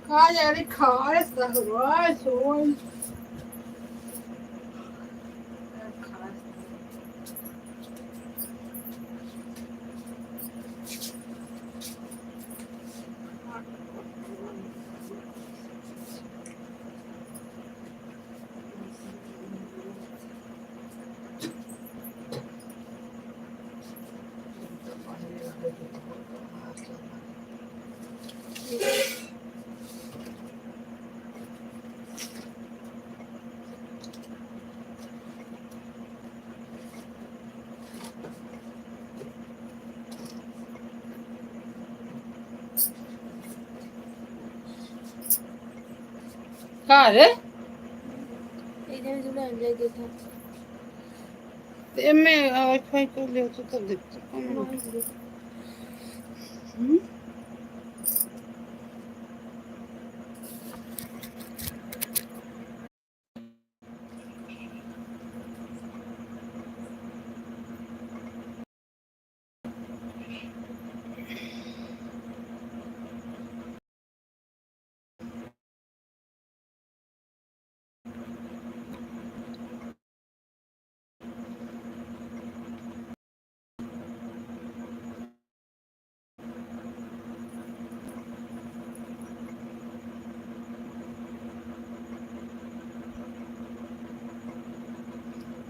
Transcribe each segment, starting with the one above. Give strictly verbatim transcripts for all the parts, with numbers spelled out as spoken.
खा जा रे, खा, सहवास होई। का रे? इधर जुड़ा ले देता। ते में वाईफाई को ले तो, तो देख तो कौन नहीं। हम्म?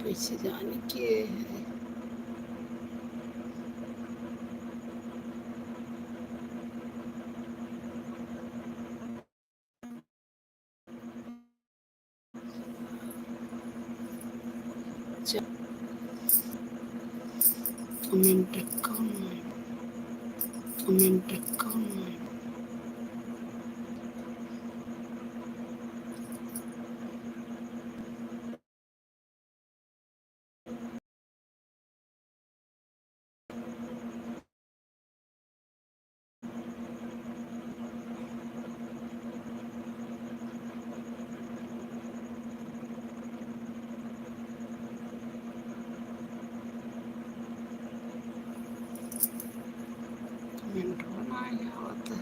कैसे जाने के है? अच्छा। Comment कौन है? Comment कौन है? मिनट बनाया होता।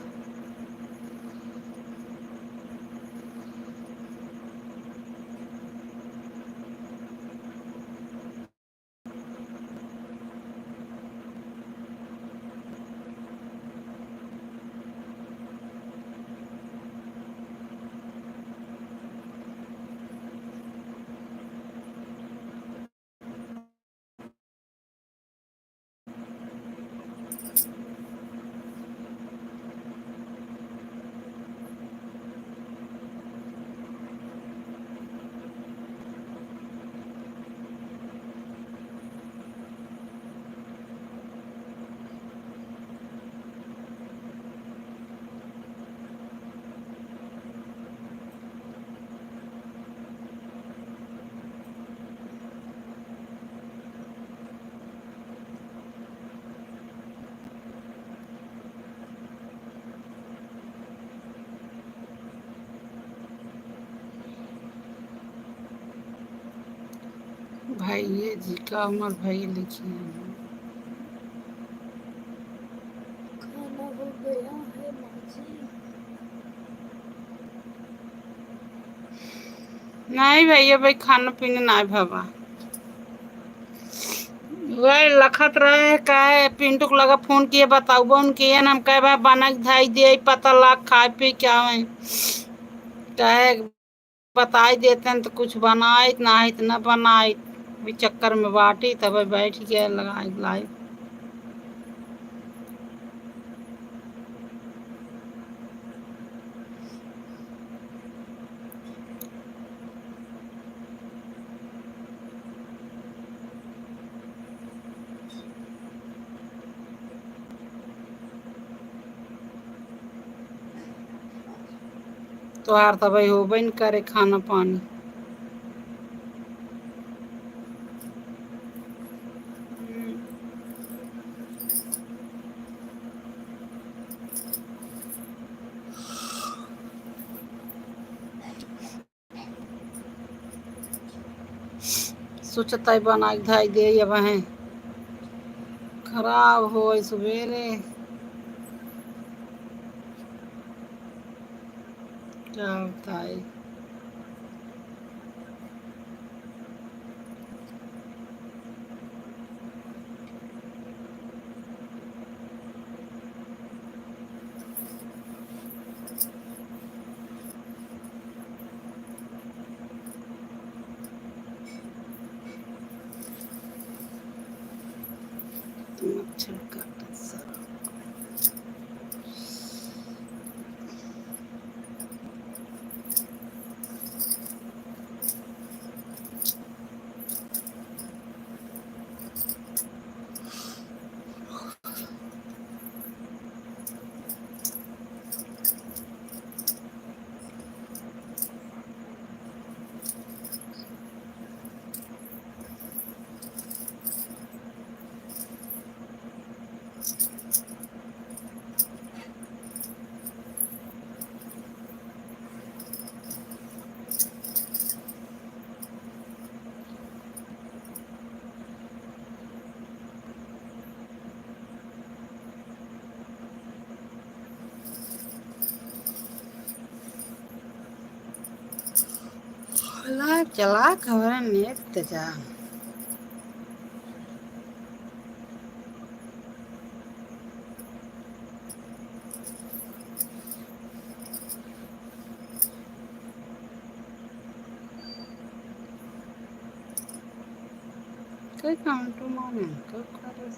भइया जी का उमर भइया लिखी है। खाना हो गया है माँ जी। नहीं भइया, भाई खाना पीना नहीं भवा। वह लखत रहे, कहे पिंटू के लगा फोन किए, बताउबा उनके, हम कहे भाई बना के धाई दे, पता लाग खाए पी क्या है। कहे बताई देते हैं तो कुछ बनाइत, ना है तो ना बनाइत। भी चक्कर में बाटी, तब बैठ गया लगाई लाइव। तोहार त भाई होबे न करे खाना पानी। सोचत है बनाई धाई दे, अब है खराब होई सुबेरे। का बताई? मच्छर काटत सारा। चला, चला, खबर नेट जा। Click on to morning. Click on this.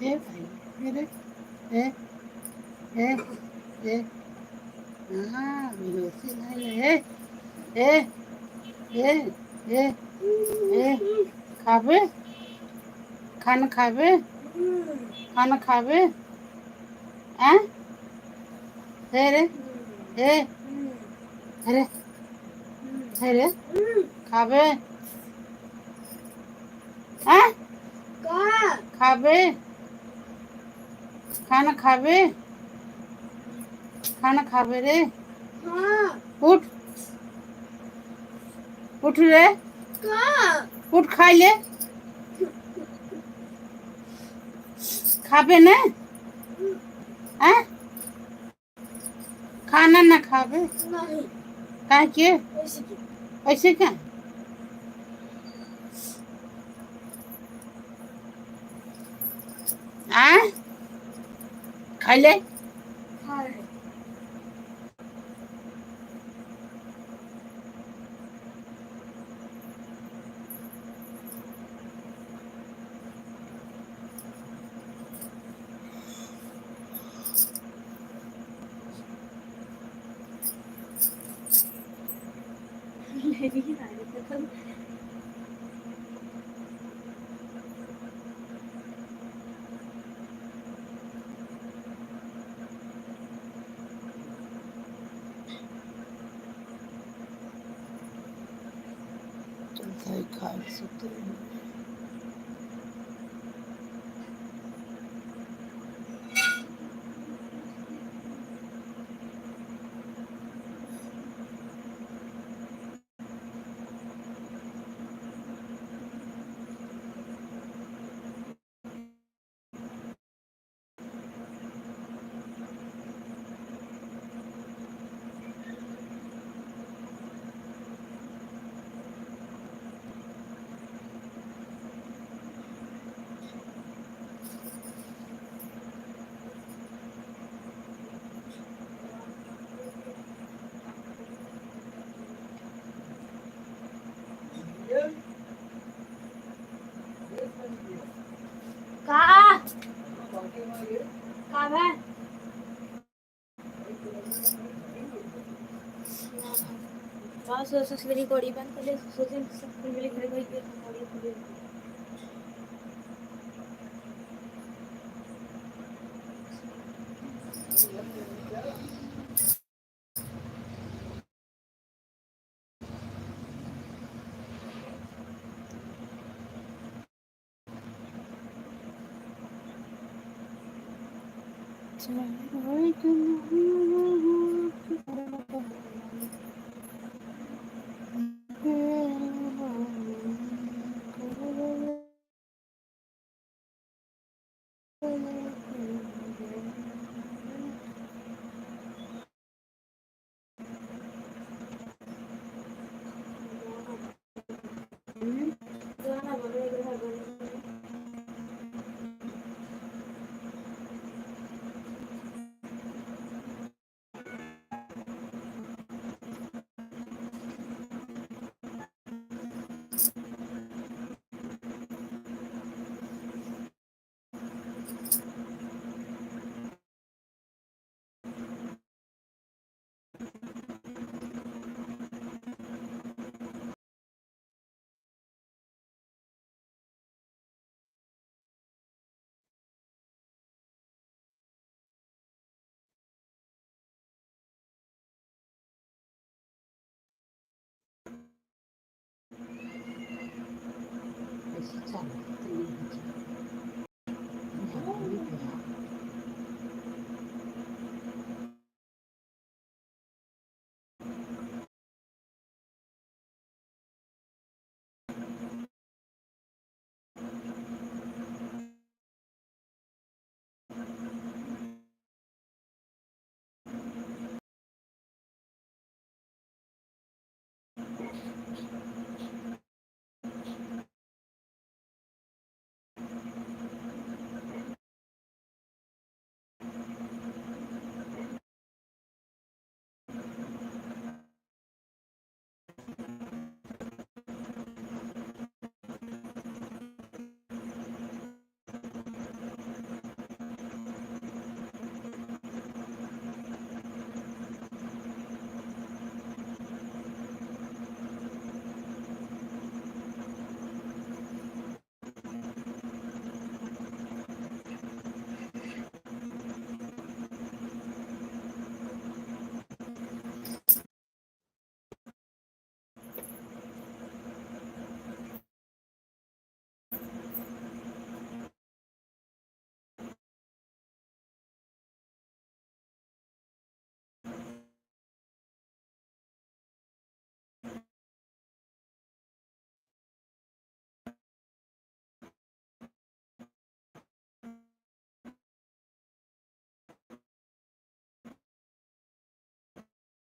ए भाई, ए रे, ए, ए, ए, हाँ, बेहोशी नहीं है, ए, ए, ए, ए, ए, खाबे? खाना खाबे? खाना खाबे? हैं? हे रे, हे, हे रे, हे रे, खाबे? हैं? का? खाबे? खाना खाबे? खाना खाबे रे? हाँ। उठ। उठ रे। का? उठ खाई ले। खाबे ना? हैं? खाना ना खाबे? नहीं। काहे के? ऐसे के। ऐसे का? आ? खइले? खा रहे। खाई खाई सुते। का? का बा? बस, बस, बस, रिकॉर्डिंग बंद कर ले, सोचे सब कुछ मिले, खड़े भाई के रिकॉर्डिंग खुले।